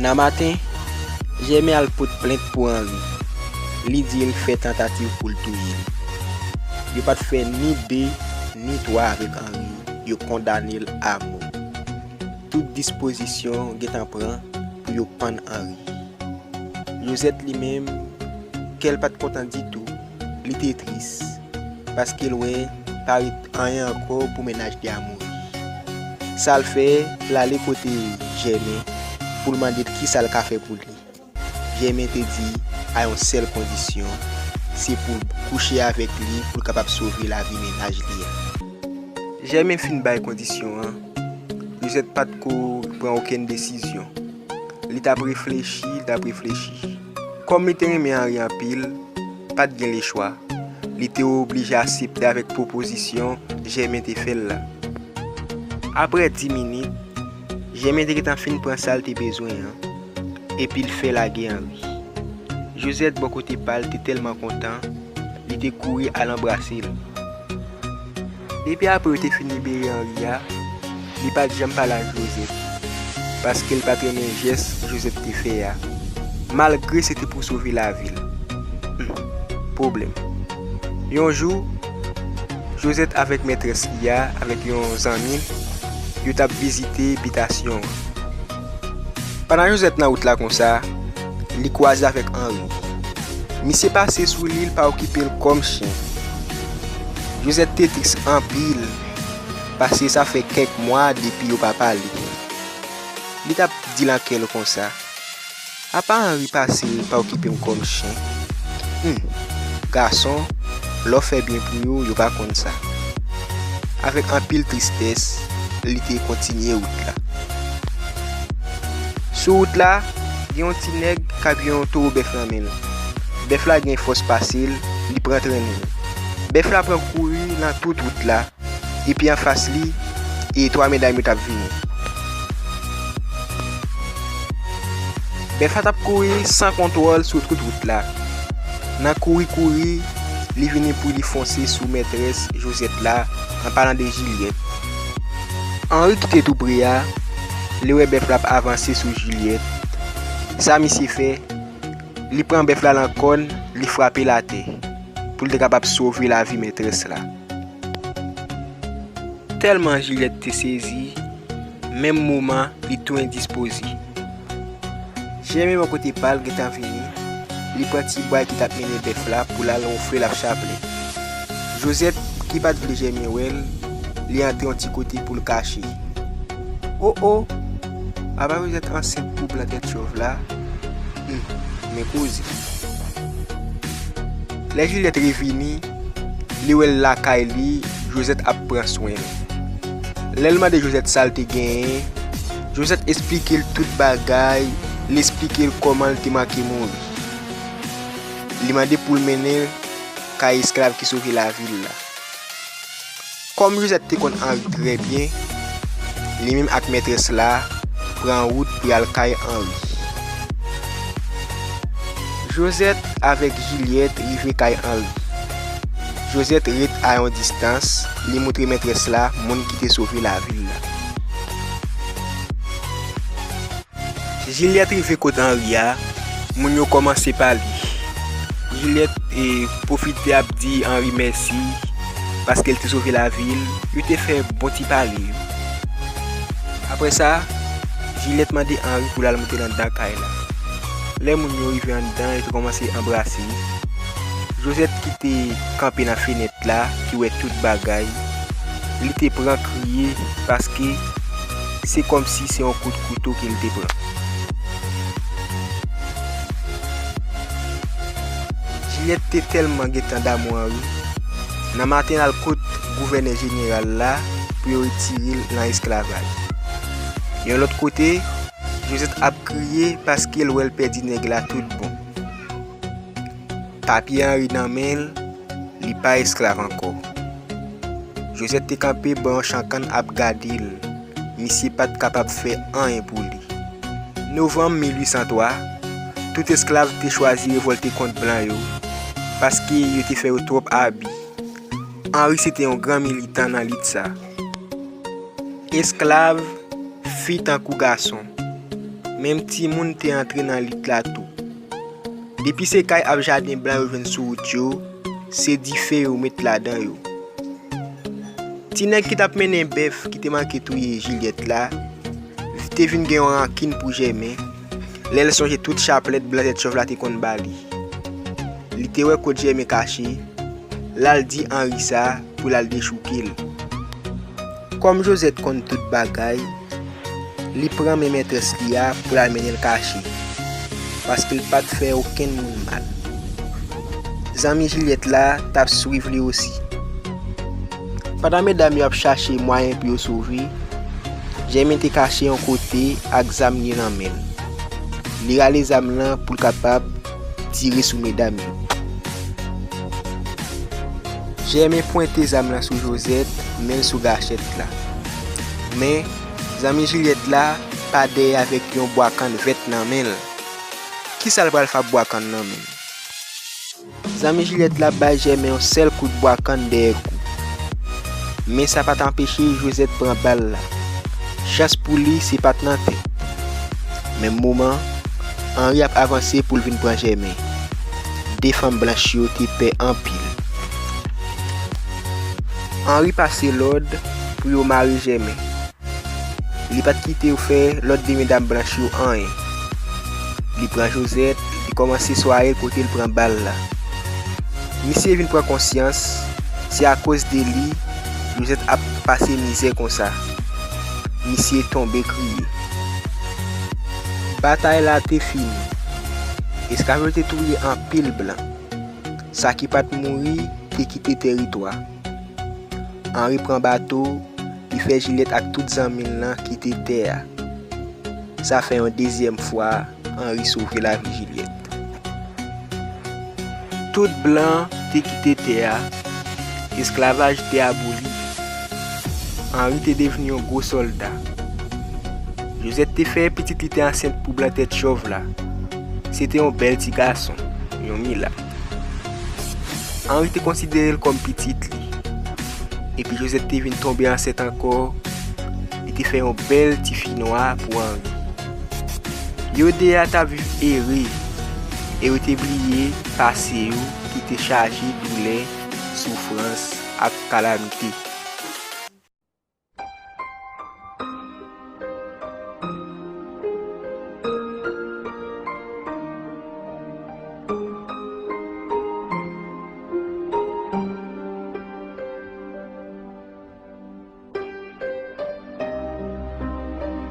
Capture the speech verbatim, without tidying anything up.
Nan maten, Jèmen al pot plent pou Anri. Li di l fè tantativ pou l touye l. Yo pa t fè ni de, ni twa avèk Anri, yo kondane l amò. Tout dispozisyon gentan pran pou yo pann Anri. Jozèt li menm, kè l pa t kontan ditou, li te tris, paske l wè pa ret anyen ankò pou mennaj li a mouri. Sa l fè, l ale kote Jèmen pou l mande l kisa l ka fè pou li. Jèmen te di a yon sèl kondisyon, se pou l kouche avèk li pou l kapab sove lavi mennaj li a. Jèmen fin bay kondisyon an, Jozèt pa t ko pran okenn desizyon. Li t ap reflechi, li t ap reflechi. Kòm li te renmen Anri anpil, pa t gen lechwa. Li te oblije aksepte avèk pwopozisyon Jèmen te fè l la. Apre dis minit, Jèmen te gentan fin pran sa l te bezwen an, epi l fè lage Anri. Jozèt bò kote pa l te tèlman kontan, li te kouri al anbrase l. Depi apre yo te fin libere Anri a, li pa t janm pale ak Jozèt, paske l pa t renmen jès Jozèt te fè a, malgre se te pou sove lavi l. Hmm, pwoblèm. Yon jou, Jozèt avèk mètrès li a, avèk yon zanmi l, yo t ap vizite bitasyon an. Pandan Jozèt nan wout la konsa, li kwaze avèk Anri. Misye pase sou li, l pa okipe l kòm chen. Jozèt te tris anpil, paske sa fè kèk mwa depi yo pa pale. Li t ap di nan kè l konsa, apa Anri pase, l pa okipe m kòm chen? Hmm, gason, lè w fè byen pou yo, yo pa konn sa. Avèk anpil tristès, li te kontinye wout la. Sou wout la, gen yon ti nèg k ap gen yon towo bèf nan men l. Bèf la gen fòs pase l, li pran trennen l. Bèf la pran kouri nan tout wout la, epi anfas li, e twa medam yo t ap vini. Bèf la t ap kouri san kontwòl sou tout wout la. Nan kouri kouri, li vini pou li fonse sou mètrès Jozèt la, an palan de Jilyèt. Anri ki te tou pre a, li wè bèf la ap avanse sou Jilyèt. Sa misye fè, li pran bèf la nan kòn, li frape l atè, pou l te kapab sove lavi mètrès la. Tèlman Jilyèt te sezi, menm moman, li tou endispoze. Jèmen bò kote pa l gentan vini, li pran ti bwa ki t ap mennen bèf la pou l al wonfle l ak chaplèt. Jozèt, ki pa t vle Jèmen wè l, li antre yon ti kote pou l kache. O o! Apa Jozèt ansent pou blan tèt chòv la? Hmm, men koze. Lè Jilyèt revini, li wè l lakay li, Jozèt ap pran swen l. Lè l mande Jozèt sa l te genyen, Jozèt esplike l tout bagay, li esplike l kòman l te manke mouri. Li mande pou l mennen l kay esklav ki sove lavi l la. Kòm Jozèt te konn Anri trè byen, li menm ak mètrès la pran wout pou y al kay Anri. Jozèt avèk Jilyèt rive kay Anri. Jozèt ret a yon distans, li montre mètrès la moun ki te sove lavi l la. Jilyèt rive kot Anri a, moun yo kòmanse pale. Jilyèt, e, pwofite ap di Anri mèsi, paske l te sove lavi l. Yo te fè bon ti pale yo. Apre sa, Jilyèt mande Anri pou l al monte nan anndan kay la. Lè moun yo rive anndan, yo te kòmanse anbrase. Jozèt ki te kanpe nan fenèt la, ki wè tout bagay, li te pran kriye, paske se kòmsi se yon kout kouto ke l te pran. Jilyèt te tèlman gentan damou Anri, nan maten l al kot gouvènè jeneral la pou yo retire l nan esklavaj. Yon lòt kote, Jozèt ap kriye paske l wè l pèdi nèg la tout bon. Papye Anri nan men l, li pa esklav ankò. Jozèt te kanpe bò yon chan kann ap gade l. Misye pa t kapab fè anyen pou li. Novanm mil uit san twa, tout esklav te chwazi revòlte kont blan yo, paske yo te fè yo twòp abi. Anri se te yon gran militan nan lit sa. Esklav, fi tankou gason. Menm timoun te antre nan lit la tou. Depi se kay ak jaden blan yo jwenn sou wout yo, se dife yo met ladan yo. Ti nèg ki t ap mennen bèf ki te manke touye Jilyèt la, te vin gen yon rankin pou Jèmen, lè l sonje tout chaplèt blan tèt chòv la te konn ba li. Li te wè kot Jèmen kache, l al di Anri sa pou l al dechouke l. Kòm Jozèt konn tout bagay, li pran men mètrès li a pou l al mennen l kache, paske l pa t fè okenn moun mal. Zanmi Jilyèt la t ap swiv li osi. Pandan medam yo ap chache mwayen pou yo sove, Jèmen te kache yon kote ak zam li nan men l. Li rale zam lan pou l kapab tire sou medam yo. Jèmen pwente zam lan sou Jozèt, men l sou gachèt la. Men, zanmi Jilyèt la pa dèyè avèk yon bwa kann vèt nan men l. Kisa l pral fè ak bwa kann nan men l? Zanmi Jilyèt la bay Jèmen yon sèl kout bwa kann dèyè kou. Men sa pa t anpeche Jozèt pran bal la. Chans pou li, se pa t nan tèt. Menm moman, Anri ap avanse pou l vin pran Jèmen. De fanm blanch yo te pè anpil. Anri pase lòd pou yo mare Jèmen. Li pa t kite yo fè lòt de medam blanch yo anyen. Li pran Jozèt, li kòmanse swaye l kote l pran bal la. Misye vin pran konsyans, se akoz de li, Jozèt ap pase mizè konsa. Misye tonbe kriye. Batay la te fini. Esklav yo te touye anpil blan. Sa ki pa t mouri te kite tèritwa. Anri pran bato, li fè Jilyèt ak tout zanmi l lan kite tè a. Sa fè yon dezyèm fwa, Anri sove lavi Jilyèt. Tout blan te kite tè a, esklavaj te aboli. Anri te devni yon gwo sòlda. Jozèt te fè pitit li te ansent pou blan tèt chòv la. Se te yon bèl ti gason, yon milat. Anri te konsidere l kòm pitit li. Epi Jozèt te vin tonbe ansent ankò, li te fè yon bèl tifi nwa pou Anri. Yo de a t ap viv ere, e yo te bliye pase yo ki te chaje doulè, soufrans ak kalamite.